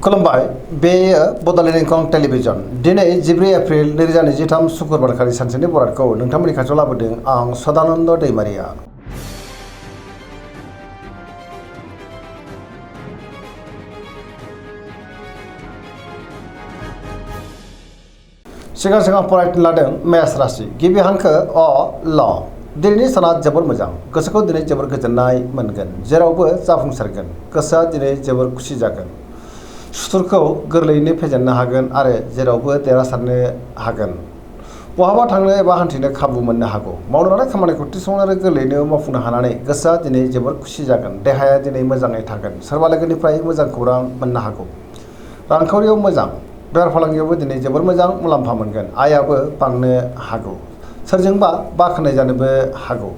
खुलुमबाय बेयो बड'लेण्ड इंखं टेलिभिजन दिनै 14 एप्रिल 2023 शुक्रबारखालि सानसेनि बरादखौ नोंथांमोननि खाथियाव लाबोदों आं सदानन्द दैमारिया। सिगां फरायनो लादों मेष राशि गिबि हांखो अ ल दिनैनि साना जोबोर मोजां गोसोखौ दिनै जोबोर गोजोननाय मोनगोन जेरावबो जाफुंसारगोन गोसोआ दिनै जोबोर खुसि जागोन सुथुरखौ गोरलैयैनो फेजेननो हागोन आरो जेरावबो देरहासारनो हागोन बहाबा थांनो एबा हान्थिनो खाबु मोननो हागौ मावनो लानाय खामानिखौ थि समाव आरो गोरलैयैनो मावफुंनो हानानै गोसोआ दिनै जोबोर खुसि जागोन देहाया दिनै मोजाङै थागोन सोरबा लोगोनिफ्राय मोजां खौरां मोननो हागौ रांखावरियाव मोजां बेफार फालांगियावबो दिनै जोबोर मोजां मुलाम्फा मोनगोन आयाबो बांनो हागौ सोरजोंबा बाख्नाय जानोबो हागौ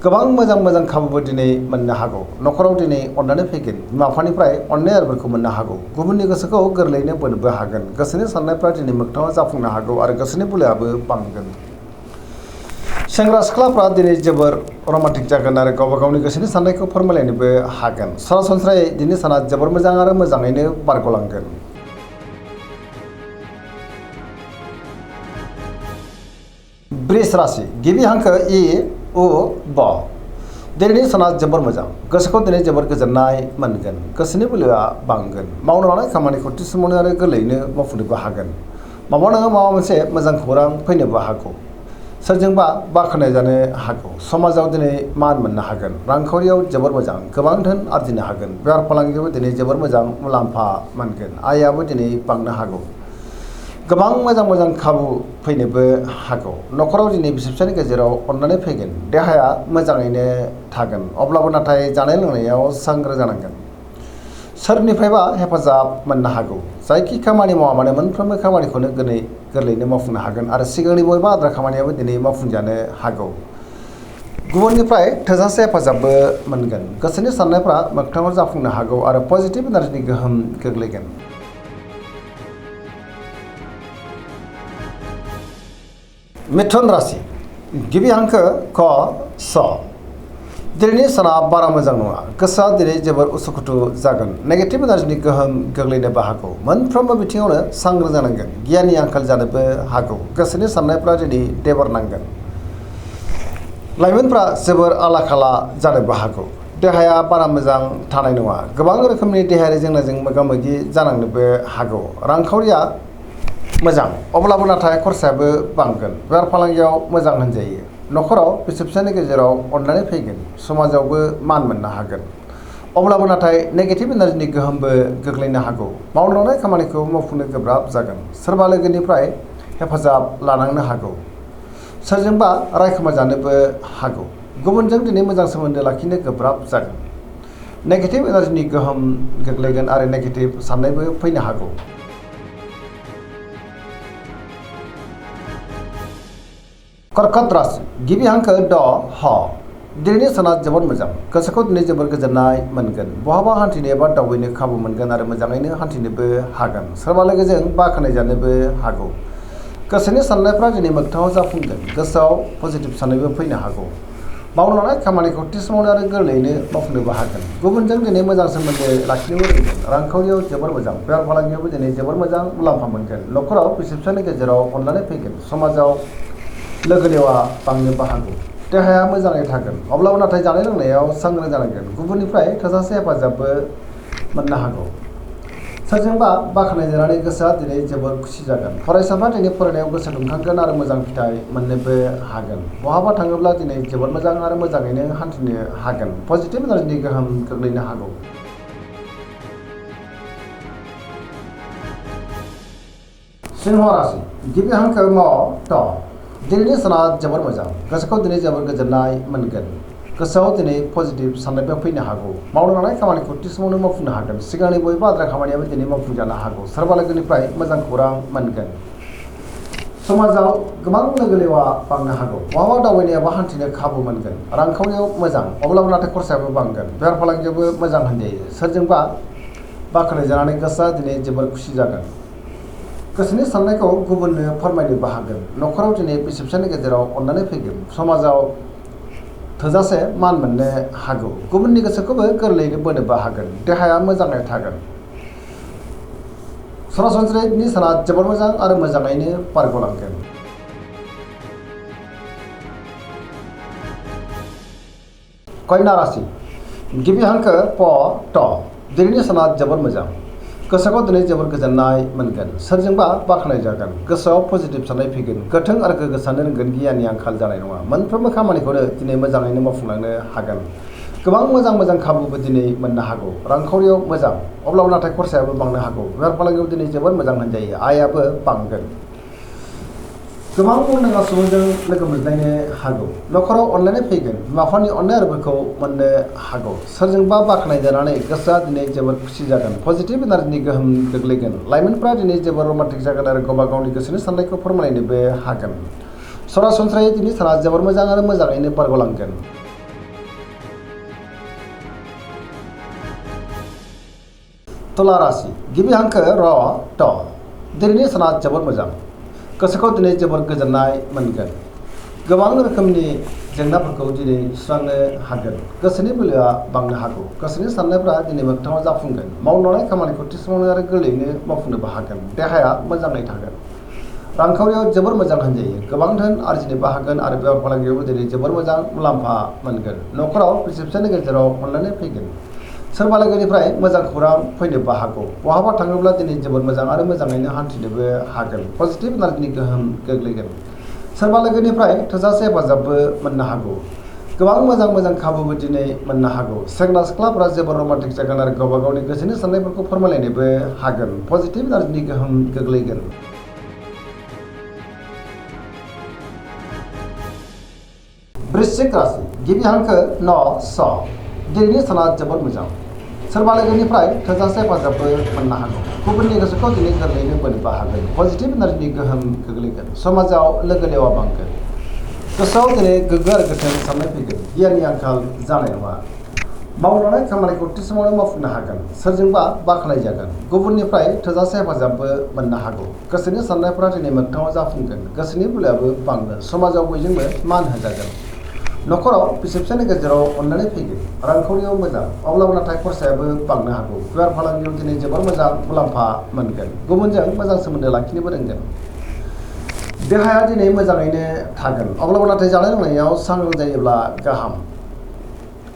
गोबां मोजां खाबुबो दिनै मोननो हागौ न'खराव दिनै अननानै फैगोन बिमा बिफानिफ्राय अननाय आरफोरखौ मोननो हागौ गुबुननि गोसोखौ गोरलैयैनो बोनोबो हागोन गोसोनि साननायफ्रा दिनै मोगथाङाव जाफुंनो हागौ आरो गोसोनि बोलोआबो बांगोन सेंग्रा सिख्लाफ्रा दिनै जोबोर रमान्टिक जागोन आरो गावबा गावनि गोसोनि साननायखौ फोरमायलायनोबो हागोन सरासनस्रायै दिनै साना जोबोर मोजां आरो मोजाङैनो बारग'लांगोन। वृष राशि गिबि हांखो इ उ ब दिनैनि साना जोबोर मोजां गोसोखौ दिनै जोबोर गोजोननाय मोनगोन गोसोनि बोलोआ बांगोन मावनो लानाय खामानिखौ थि समावनो आरो गोरलैयैनो मावफुंनोबो हागोन माबा नङा माबा मोनसे मोजां खौरां फैनोबो हागौ सोरजोंबा बाख्नाय जानो हागौ समाजाव दिनै मान मोननो हागोन रांखावरियाव जोबोर मोजां गोबां धोन आरजिनो हागोन बेफार फालांगियावबो दिनै जोबोर मोजां मुलाम्फा मोनगोन आयाबो दिनै बांनो हागौ गोबां मोजां खाबु फैनोबो हागौ न'खराव दिनै बिसि फिसायनि गेजेराव अननानै फैगोन देहाया मोजाङैनो थागोन अब्लाबो नाथाय जानाय लोंनायाव सांग्रां जानांगोन सोरनिफ्रायबा हेफाजाब मोननो हागौ जायखि खामानि मावा मानो मोनफ्रोमबो खामानिखौनो गोरलैयैनो मावफुंनो हागोन आरो सिगांनि बबेबा आद्रा खामानियाबो दिनै मावफुंजानो हागौ गुबुननिफ्राय थोजासे हेफाजाबबो मोनगोन गोसोनि साननायफ्रा मोगथाङाव जाफुंनो हागौ आरो पजिटिभ एनार्जिनि गोहोम गोग्लैगोन। मिथुन राशि गिबि हांखो क स दिनैनि साना बारा मोजां नङा गोसोआ दिनै जोबोर उसुखुथु जागोन नेगेटिभ एनार्जिनि गोहोम गोग्लैनोबो हागौ मोनफ्रोमबो बिथिङावनो सांग्रां जानांगोन गियाननि आंखाल जानोबो हागौ गोसोनि साननायफ्रा दिनै देबार नांगोन लाइमोनफ्रा जोबोर आला खाला जानोबो हागौ देहाया बारा मोजां थानाय नङा गोबां रोखोमनि देहायारि जेंनाजों मोगा मोगि जानांनोबो हागौ रांखावरिया मोजां अब्लाबो नाथाय खरसायाबो बांगोन बेफार फालांगियाव मोजां होनजायो न'खराव बिसि फिसायनि गेजेराव अननानै फैगोन समाजावबो मान मोननो हागोन अब्लाबो नाथाय नेगेटिभ एनार्जिनि गोहोमबो गोग्लैनो हागौ मावनो लानाय खामानिखौ मावफुंनो गोब्राब जागोन सोरबा लोगोनिफ्राय हेफाजाब लानांनो हागौ सोरजोंबा रायखोमा जानोबो हागौ गुबुनजों दिनै मोजां सोमोन्दो लाखिनो गोब्राब जागोन नेगेटिभ एनार्जिनि गोहोम गोग्लैगोन आरो नेगेटिभ साननायबो फैनो हागौ। कर्कट राशि गिबि हांखो ड ह दिनैनि साना जोबोर मोजां गोसोखौ दिनै जोबोर गोजोननाय मोनगोन बहाबा हान्थिनो एबा दावबायनो खाबु मोनगोन आरो मोजाङैनो हान्थिनोबो हागोन सोरबा लोगोजों बाख्नाय जानोबो हागौ गोसोनि साननायफ्रा दिनै मोगथाङाव जाफुंगोन गोसोआव पजिटिभ साननायबो फैनो हागौ मावनो लानाय खामानिखौ थि समावनो आरो गोरलैयैनो मावफुंनोबो हागोन गुबुनजों दिनै मोजां सोमोन्दो लाखिनोबो फैगोन रांखावरियाव जोबोर मोजां बेफार फालांगियावबो दिनै जोबोर मोजां मुलाम्फा मोनगोन न'खराव बिसि फिसायनि गेजेराव अननानै फैगोन समाजाव लोगोलेवा बांनोबो हागौ देहाया मोजाङै थागोन अब्लाबो नाथाय जानाय लोंनायाव सांग्रां जानांगोन गुबुननिफ्राय थोजासे हेफाजाबबो मोननो हागौ सोरजोंबा बाख्नाय जानानै गोसोआ दिनै जोबोर खुसि जागोन फरायसाफ्रा दिनै फरायनायाव गोसो दुंखांगोन आरो मोजां फिथाइ मोननोबो हागोन बहाबा थाङोब्ला दिनै जोबोर मोजां आरो मोजाङैनो हान्थिनो हागोन पजिटिभ एनार्जिनि गोहोम गोग्लैनो हागौ। सिंह राशि गिबि हांखो म ट दिनैनि साना जोबोर मोजां गोसोखौ दिनै जोबोर गोजोननाय मोनगोन गोसोआव दिनै पजिटिभ साननायबो फैनो हागौ मावनो लानाय खामानिखौ थि समावनो मावफुंनो हागोन सिगांनि बबेबा आद्रा खामानियाबो दिनै मावफुंजानो हागौ सोरबा लोगोनिफ्राय मोजां खौरां मोनगोन समाजाव गोबां लोगोलेवा बांनो हागौ बहाबा दावबायनो एबा हान्थिनो खाबु मोनगोन रांखावरियाव मोजां अब्लाबो नाथाय खरसायाबो बांगोन बेफार फालांगियावबो मोजां होनजायो सोरजोंबा बाख्नाय जानानै गोसोआ दिनै जोबोर खुसि जागोन गोसोनि साननायखौ गुबुननो फोरमायनोबो हागोन न'खराव दिनै बिसि फिसायनि गेजेराव अननानै फैगोन समाजाव थोजासे मान मोननो हागौ गुबुननि गोसोखौबो गोरलैयैनो बोनोबो हागोन देहाया मोजाङै थागोन सरासनस्रायै दिनै साना जोबोर मोजां आरो मोजाङैनो बारग'लांगोन। कन्या राशि गिबि हांखो प ट दिनैनि साना जोबोर मोजां गोसोखौ दिनै जोबोर गोजोननाय मोनगोन सोरजोंबा बाख्नाय जागोन गोसोआव पजिटिभ साननाय फैगोन गोथों आरो गोग्गो साननो रोंगोन गियाननि आंखाल जानाय नङा मोनफ्रोमबो खामानिखौनो दिनै मोजाङैनो मावफुंलांनो हागोन गोबां मोजां खाबुबो दिनै मोननो हागौ रांखावरियाव मोजां अब्लाबो नाथाय खरसायाबो बांनो हागौ बेफार फालांगियाव दिनै जोबोर मोजां होनजायो आयाबो बांगोन गोबां मुंदांखा सुबुंजों लोगो मोनलायनो हागौ न'खराव अनलायनाय फैगोन बिमा-बिफानि अननाय आरो बोरखौ मोननो हागौ सोरजोंबा बाख्नाय जानानै गोसोआ दिनै जोबोर खुसि जागोन पजिटिभ एनार्जिनि गोहोम गोग्लैगोन लाइमोनफ्रा दिनै जोबोर रमान्टिक जागोन आरो गावबा गावनि गोसोनि साननायखौ फोरमायनोबो हागोन सरासनस्रायै दिनै साना जोबोर मोजां आरो मोजाङैनो बारग'लांगोन। तुला राशि गिबि हांखो र ट दिनैनि साना जोबोर मोजां गोसोखौ दिनै जोबोर गोजोननाय मोनगोन गोबां रोखोमनि जेंनाफोरखौ दिनै सुस्रांनो हागोन गोसोनि बोलोआ बांनो हागौ गोसोनि साननायफ्रा दिनै मोगथाङाव जाफुंगोन मावनो लानाय खामानिखौ थि समावनो आरो गोरलैयैनो मावफुंनोबो हागोन देहाया मोजाङै थागोन रांखावरियाव जोबोर मोजां होनजायो गोबां धोन आरजिनोबो हागोन आरो बेफार फालांगियावबो दिनै जोबोर मोजां मुलाम्फा मोनगोन न'खराव बिसि-फिसायनि गेजेराव अनलायनाय फैगोन सोरबा लोगोनिफ्राय मोजां खौरां फैनोबो हागौ बहाबा थाङोब्ला दिनै जोबोर मोजां आरो मोजाङैनो हान्थिनोबो हागोन पजिटिभ एनार्जिनि गोहोम गोग्लैगोन सोरबा लोगोनिफ्राय थोजासे हेफाजाबबो मोननो हागौ गोबां मोजां खाबुबो दिनै मोननो हागौ सेंग्रा सिख्लाफोरा जोबोर रमान्टिक जागोन आरो गावबा गावनि गोसोनि साननायफोरखौ फोरमायलायनोबो हागोन पजिटिभ एनार्जिनि गोहोम गोग्लैगोन। वृश्चिक राशि गिबि हांखो न स दिनैनि साना जोबोर मोजां सोरबा लोगोनिफ्राय थोजासे हेफाजाबबो मोननो हागौ गुबुननि गोसोखौ दिनै गोरलैयैनो बोनोबो हागोन पजिटिभ एनार्जिनि गोहोम गोग्लैगोन समाजाव लोगो लेवा बांगोन गोसोआव दिनै गोग्गो आरो गोथों साननाय फैगोन गियाननि आंखाल जानाय नङा मावनो लानाय खामानिखौ थि समावनो मावफुंनो हागोन सोरजोंबा बाख्नाय जागोन गुबुननिफ्राय थोजासे हेफाजाबबो मोननो हागौ गोसोनि साननायफोरा दिनै मोगथाङाव जाफुंगोन गोसोनि बोलोआबो बांगोन समाजाव बयजोंबो मान होजागोन न'खराव बिसि-फिसायनि गेजेराव अनलायनाय फैगोन रांखावरियाव मोजां अब्लाबो नाथाय खरसायाबो बांनो हागौ बेफार फालांगियाव दिनै जोबोर मोजां मुलाम्फा मोनगोन गुबुनजों मोजां सोमोन्दो लाखिनोबो रोंगोन देहाया दिनै मोजाङैनो थागोन अब्लाबो नाथाय जानाय लोंनायाव सांग्रां जायोब्ला गाहाम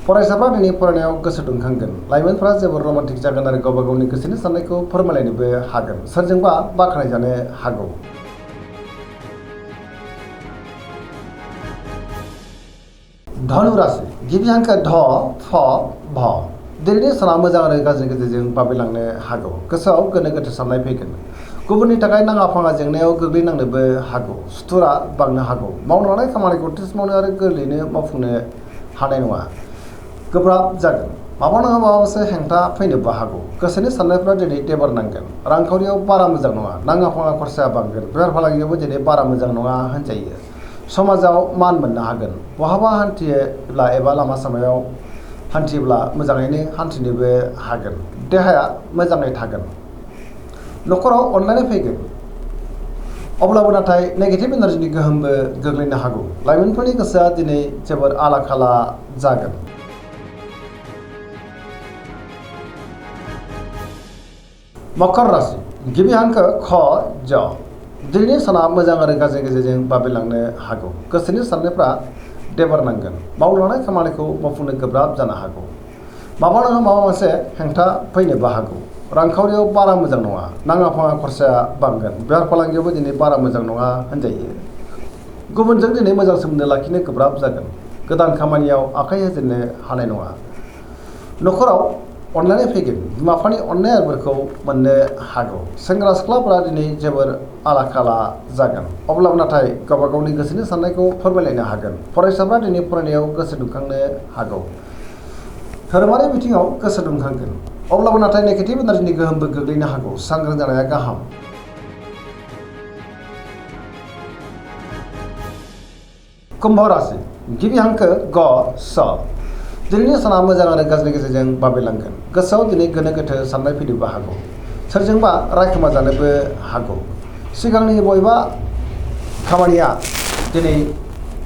फरायसाफ्रा दिनै फरायनायाव गोसो दुंखांगोन लाइमोनफ्रा जोबोर रमान्टिक जागोन आरो गावबा गावनि गोसोनि साननायखौ फोरमायलायनोबो हागोन सोरजोंबा बाख्नायजानो हागौ। धनु राशि गिबि हांखो ध फ भ दिनैनि साना मोजां आरो गाज्रि गेजेरजों बाबेलांनो हागौ गोसोआव गोनो गोथो साननाय फैगोन गुबुननि थाखाय नाङा फाङा जेंनायाव गोग्लैनांनोबो हागौ सुथुरा बांनो हागौ मावनो लानाय खामानिखौ थि समावनो आरो गोरलैयैनो मावफुंनो हानाय नङा गोब्राब जागोन माबा नङा माबा मोनसे हेंथा फैनोबो हागौ गोसोनि साननायफ्रा दिनै देबार नांगोन रांखावरियाव बारा मोजां नङा नाङा फाङा खरसाया बांगोन बेफार फालांगियावबो दिनै बारा मोजां नङा होनजायो समाजाव मान मोननो हागोन बहाबा हान्थियोब्ला एबा लामा सामायाव हान्थियोब्ला मोजाङैनो हान्थिनोबो हागोन देहाया मोजाङै थागोन न'खराव अनलायनाय फैगोन अब्लाबो नाथाय नेगेटिभ एनार्जिनि गोहोमबो गोग्लैनो हागौ लाइमोनफोरनि गोसोआ दिनै जोबोर आला खाला जागोन। मकर राशि गिबि हांखो ख ज दिनैनि साना मोजां आरो गाज्रि गेजेरजों बाबेलांनो हागौ गोसोनि साननायफ्रा देबार नांगोन मावनो लानाय खामानिखौ मावफुंनो गोब्राब जानो हागौ माबा नङा माबा मोनसे हेंथा फैनोबो हागौ रांखावरियाव बारा मोजां नङा नाङा फाङा खरसाया बांगोन बेफार फालांगियावबो दिनै बारा मोजां नङा होनजायो गुबुनजों दिनै मोजां सोमोन्दो लाखिनो गोब्राब जागोन गोदान खामानियाव आखाइ होजेननो हानाय नङा न'खराव अनलायनाय फैगोन बिमा-बिफानि अननाय आरो बोरखौ मोननो हागौ सेंग्रा सिख्लाफोरा दिनै जोबोर आला खाला जागोन अब्लाबो नाथाय गावबा गावनि गोसोनि साननायखौ फोरमायलायनो हागोन फरायसाफ्रा दिनै फरायनायाव गोसो दुंखांनो हागौ धोरोमारि बिथिङाव गोसो दुंखांगोन अब्लाबो नाथाय नेगेटिभ एनार्जिनि गोहोमबो गोग्लैनो हागौ सांग्रां जानाया गाहाम। कुम्भ राशि गिबि हांखो ग स दिनैनि साना मोजां आरो गाज्रि गेजेरजों बाबेलांगोन गोसोआव दिनै गोनो गोथो साननाय फैनोबो हागौ सोरजोंबा रायखोमा जानोबो हागौ सिगांनि बबेबा खामानिया दिनै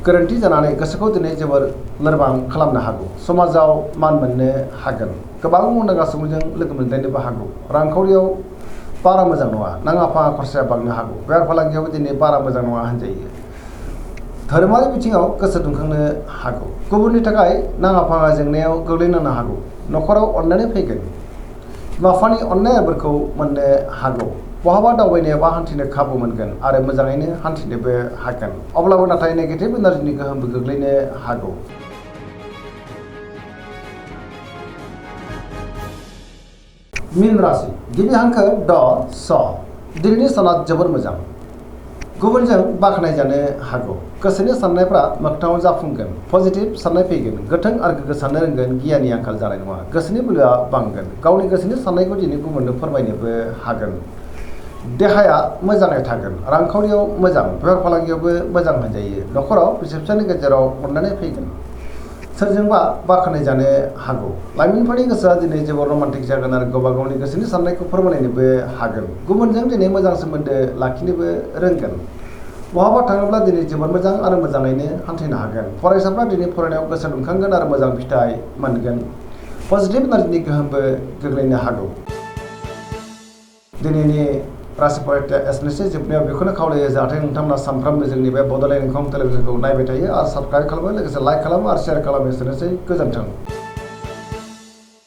गोरोन्थि जानानै गोसोखौ दिनै जोबोर लोरबां खालामनो हागौ समाजाव मान मोननो हागोन गोबां मुंदांखा सुबुंजों लोगो मोनलायनोबो हागौ रांखावरियाव बारा मोजां नङा, नाङा फाङा खरसाया बांनो हागौ। बेफार फालांगियावबो दिनै बारा मोजां नङा होनजायो। धोरोमारि बिथिङाव गोसो दुंखांनो हागौ। गुबुननि थाखाय नाङा फाङा जेंनायाव गोग्लैनांनो हागौ। न'खराव अननानै फैगोन। बिमा बिफानि अननायफोरखौ मोननो हागौ। बहाबा दावबायनो बा हान्थिनो खाबु मोनगोन आरो मोजाङैनो हान्थिनोबो हागोन। अब्लाबो नाथाय नेगेटिभ एनार्जिनि गोहोमबो गोग्लैनो हागौ। मीन राशि गिबि हांखो ड स। दिनैनि साना जोबोर मोजां। गुबुनजों बाख्नायजानो हागौ। गोसोनि साननायफ्रा मोगथाङाव जाफुंगोन। पजिटिभ साननाय फैगोन। गोथों आरो गोग्गो साननो रोंगोन। गियाननि आंखाल जानाय नङा। गोसोनि बोलोआ बांगोन। गावनि गोसोनि साननायखौ दिनै गुबुननो फोरमायनोबो हागोन। देहाया मोजाङै थागोन। रांखावरियाव मोजां। बेफार फालांगियावबो मोजां होनजायो। न'खराव बिसि फिसायनि गेजेराव अननानै फैगोन। सोरजोंबा बाख्नायजानो हागौ। लाइमोनफोरनि गोसोआ दिनै जोबोर रमान्टिक जागोन आरो गावबा गावनि गोसोनि साननायखौ फोरमायनोबो हागोन। गुबुनजों दिनै मोजां सोमोन्दो लाखिनोबो रोंगोन। बहाबा थाङोब्ला दिनै जोबोर मोजां आरो मोजाङैनो हान्थिनो हागोन। फरायसाफ्रा दिनै फरायनायाव गोसो दुंखांगोन आरो मोजां फिथाइ मोनगोन। पजिटिभ एनार्जिनि गोहोमबो गोग्लैनो हागौ। दिनैनि राशि फरायथाया एसेनोसै। जोबनायाव बेखौनो खावलायो जाहाथे नोंथांमोना सानफ्रोमबो जोंनि बे बड'लेण्ड इंखं टेलिभिजनखौ नायबाय थायो आरो साबस्क्राइब खालामो, लोगोसे लाइक खालामो आरो शेयार खालामो। एसेनोसै, गोजोन्थों।